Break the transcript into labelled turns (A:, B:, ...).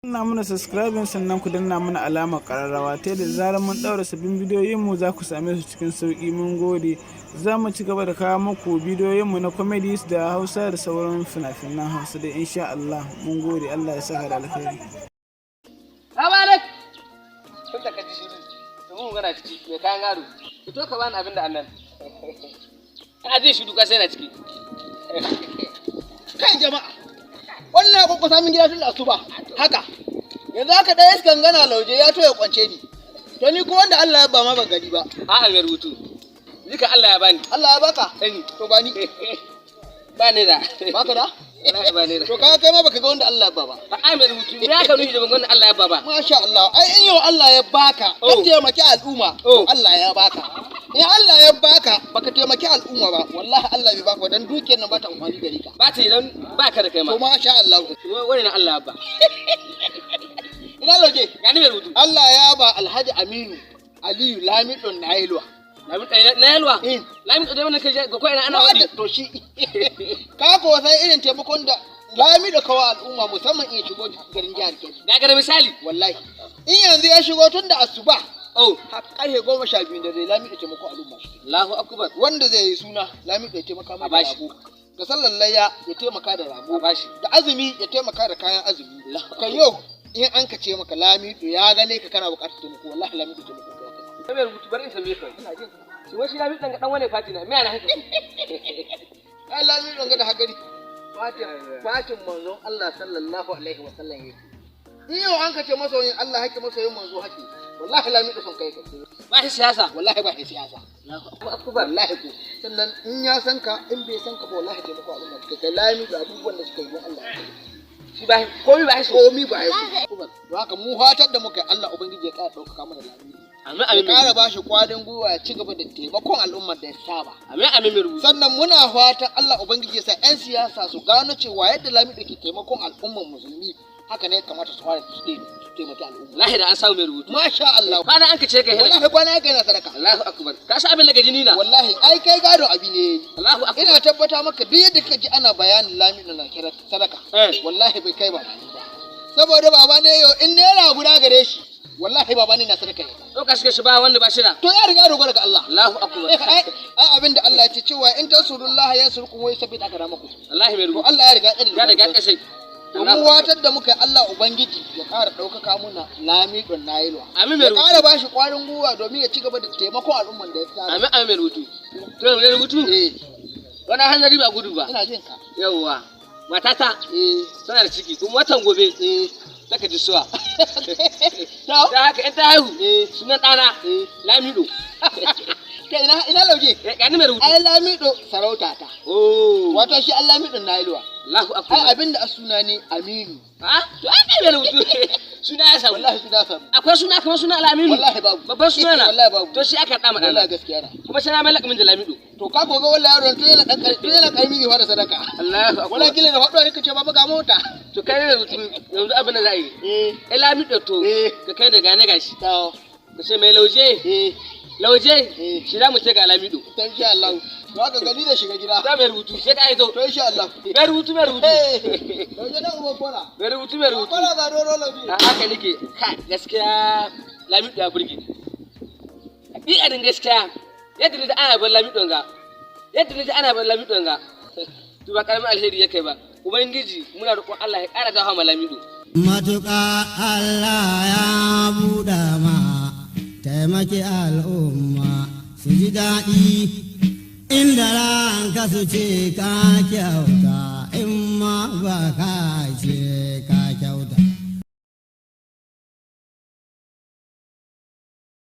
A: Danna mana subscribing, sannan ku danna mana alamar ƙararrawa ta yadda zarar mun ɗaura sabbin bidiyoyin mu za ku same su cikin sauƙi. Mun gode. Za mu ci gaba da kawo muku bidiyoyin mu na comedies da Hausa da sauran fina-finan Hausa da insha Allah. Mun gode, Allah ya saka da alkhairi.
B: Salamu alaikum. Tun da ka ji shiru, to mun magana ciki mai kayan gado. Fito ka bani abin da annan. Kana jin shiru ka sai na ciki.
C: Kai jama'a, wannan ya kwakwasa min gida tun da asuba haka. Yanzu haka ɗaya iskan gana lauje ya to ya kwance ni. To ni ko wanda Allah ya ba ma ban gani ba.
B: A'a, mai rubutu. Ni ka Allah ya bani.
C: Allah ya baka?
B: Sani.
C: To ba ni.
B: Ba ni da.
C: Baka da?
B: Wallahi ba ni da.
C: To kaga kai ma baka ga wanda Allah ya ba ba.
B: A'a, mai rubutu. Me aka nufi da ban wanda Allah ya ba ba?
C: Masha Allah, ai in yau Allah ya baka, ka
B: Oh.
C: taimaki al'umma,
B: Oh.
C: to Allah ya baka. In Allah ya baka, baka taimaki al'umma ba, wallahi Allah bai baka ba, dan dukiyar nan ba ta amfani gare ka.
B: Ba ta idan ba ka da kai ma.
C: To masha Allah.
B: Wani na Allah ya ba.
C: Ina lauje?
B: Gani, mai rubutu.
C: Allah ya ba Alhaji Aminu Aliyu Lamidon Nailwa.
B: Lami na yalwa.
C: Eh.
B: Lami ɗaya wannan kai ga ko ina ana
C: Ma
B: wadi.
C: To shi ka ko san irin taimakon da Lamido kawo al'umma, musamman in ya shigo garin jihar Kebbi.
B: Ga ga misali.
C: Wallahi in yanzu ya shigo tun da asuba
B: Oh.
C: har karfe 12 da dare, Lamido taimako al'umma shi.
B: Allahu akbar.
C: Wanda zai yi suna, Lamido ya taimaka mai
B: A
C: da
B: bashi.
C: rago. Da sallar layya ya taimaka da rago.
B: A bashi.
C: Da azumi ya taimaka da kayan azumi.
B: Allahu
C: Kai yau in an ka ce maka Lamido ya gane ka kana buƙatar taimako, wallahi Lamido taimako ka kai.
B: Kai mai rubutu, bari in tambaye ka.
C: Ina jin ka.
B: Shi wai shi Lami ɗan ɗan wane fati na? Me ana haka?
C: Ai Lamido ga da hakari. Fatin manzon Allah sallallahu alaihi wa sallam yake. In yau an ka ce masoyin Allah hake, masoyin manzo hake, wallahi Lamido son kai kai.
B: Ba shi siyasa.
C: Wallahi ba shi siyasa.
B: Allahu akbar.
C: Wallahi ko. Sannan in ya san ka, in bai san ka ba, wallahi taimako al'umma kai kai Lamido abubuwan da suka yi don Allah.
B: Shi ba komi ba shi.
C: Komi ba ya so. Don haka mu fatar da muka yi, Allah Ubangiji ya ƙara ɗaukaka mana Lamido.
B: Amin
C: Ya
B: amin.
C: ƙara ba shi ƙwarin gwiwa ya ci gaba da taimakon al'ummar da ya saba.
B: Amin amin, mai rubutu.
C: Sannan muna fatan Allah Ubangiji ya sa 'yan siyasa su gano cewa yadda Lamido ke taimakon al'ummar musulmi, haka ne ya kamata su fara su taimaki al'umma.
B: Wallahi da an samu, mai rubutu.
C: Masha Allah.
B: Kwana an ka ce kai hela.
C: Wallahi kwana yake yana sadaka.
B: Allahu akbar. Ka san abin daga jini na.
C: Wallahi ai kai gado abi ne.
B: Allahu akbar.
C: Ina tabbata maka duk yadda ka ji ana bayanin Lamido na kira sadaka.
B: Eh.
C: Wallahi bai kai baba ne ba. Saboda baba ne yau in naira guda gare shi, wallahi baba ne na sadaka ya.
B: Ɗauka shi shi ba wanda ba shi da.
C: To ya riga dogara ga Allah.
B: Allahu akbar.
C: Ai abin da Allah ya ce cewa in tansurullaha yansurkum wa yusabbit aqdamakum.
B: Wallahi mai
C: To
B: rubutu.
C: Allah ya riga ya
B: Ya riga ya kashe.
C: To mu watar da muka yi, Allah Ubangiji ya ƙara ɗaukaka muna Lamidon Nailwa.
B: Amin, mai
C: Ya
B: rubutu.
C: ƙara ba shi ƙwarin gwiwa domin ya ci gaba da taimakon al'umman da ya tsara.
B: Amin amin, mai rubutu. To mai rubutu.
C: Eh,
B: Wani hanzari ba gudu ba.
C: ina jin ka.
B: Yawwa. Matata tana da ciki kuma watan gobe ta ka ji suwa.
C: To,
B: Da haka in ta haihu sunan ɗana Lamido.
C: Kai ina lauje.
B: Eh, gani, mai rubutu.
C: Ai Lamido sarauta ta.
B: Oh.
C: Wato shi an Lamidon Nailwa.
B: Allahu akbar.
C: Ai abin da a suna ne Aminu.
B: Ha? To ai kai mai rubutu. Suna ya samu.
C: Wallahi suna samu.
B: Akwai suna kamar suna Laminu.
C: Wallahi babu.
B: Babban suna na.
C: Wallahi babu.
B: To shi aka ɗa ma
C: Wallahi
B: ɗana.
C: gaskiya na.
B: Kuma sai na mai lakamin da Lamido.
C: To ka ko ga wallahi yaron tun yana dan tun yana karmi zai fara sadaka.
B: Allahu akbar.
C: Wala kila da faɗuwa ne kace baba ga mota.
B: To kai ne rubutu, yanzu abin da za a yi.
C: Eh.
B: Eh, Lamido to
C: Eh.
B: ka kai da gane gashi.
C: To.
B: Ka ce mai lauje.
C: Eh.
B: Lauje.
C: Eh.
B: Shi za mu ce ga Lamido.
C: To insha Allah. To haka gani da shiga gida.
B: Za mai rubutu sai ka aito.
C: To insha Allah.
B: Mai rubutu, mai rubutu.
C: Eh. Lauje dan uban kora.
B: Mai rubutu, mai rubutu.
C: Kora ga doro lauje.
B: A haka nake ka gaskiya Lamido ya burge. Hakikanin gaskiya yadda naji ana bar Lamidon ga. Yadda naji ana bar Lamidon ga. To ba karamin alheri ya kai ba. Ubangiji muna roƙon Allah ya ƙara dawo ma Lamido.
D: Matuƙa Allah ya buɗa ma, taimaki al'umma su ji daɗi, inda ranka su ce ka kyauta, in ma ba ka ce